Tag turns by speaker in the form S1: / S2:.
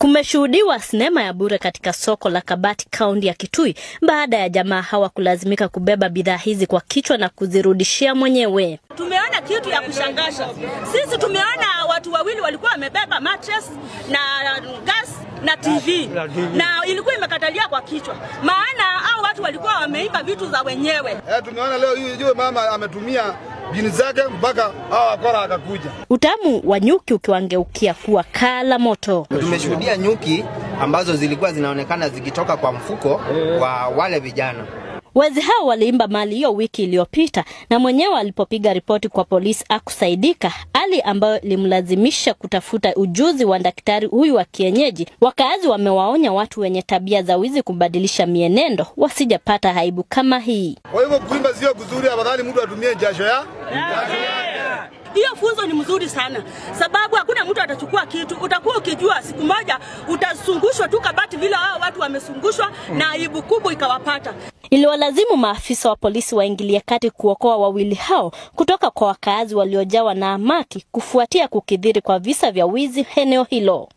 S1: Kumeshuhudiwa sinema ya bure katika soko la Kabati, kaunti ya Kitui, baada ya jamaa hawa kulazimika kubeba bidhaa hizi kwa kichwa na kuzirudishia mwenyewe.
S2: Tumeona kitu ya kushangasha. Sisi tumeona watu wawili walikuwa wamebeba mattress na gas na TV na ilikuwa imekatalia kwa kichwa, maana hao watu walikuwa wameiba vitu za wenyewe.
S3: Tumeona leo yule mama ametumia jini zake mpaka hao wakora akakuja.
S1: Utamu wa nyuki ukiwangeukia kuwa kala moto.
S4: Tumeshuhudia nyuki ambazo zilikuwa zinaonekana zikitoka kwa mfuko wa wale vijana.
S1: Wezi hao waliimba mali hiyo wiki iliyopita na mwenyewe alipopiga ripoti kwa polisi akusaidika, hali ambayo ilimlazimisha kutafuta ujuzi wa daktari huyu wa kienyeji. Wakaazi wamewaonya watu wenye tabia za wizi kubadilisha mienendo wasijapata aibu kama hii.
S3: Kwa hivyo kuimba sio kuzuri, afadhali mtu atumie jasho ya
S2: Hiyo funzo ni mzuri sana, sababu hakuna mtu atachukua kitu. Utakuwa ukijua siku moja utazungushwa tu Kabati vile hao watu wamesungushwa na aibu kubwa ikawapata.
S1: Iliwalazimu maafisa wa polisi waingilie kati kuokoa wawili hao kutoka kwa wakaazi waliojawa na amaki kufuatia kukithiri kwa visa vya wizi eneo hilo.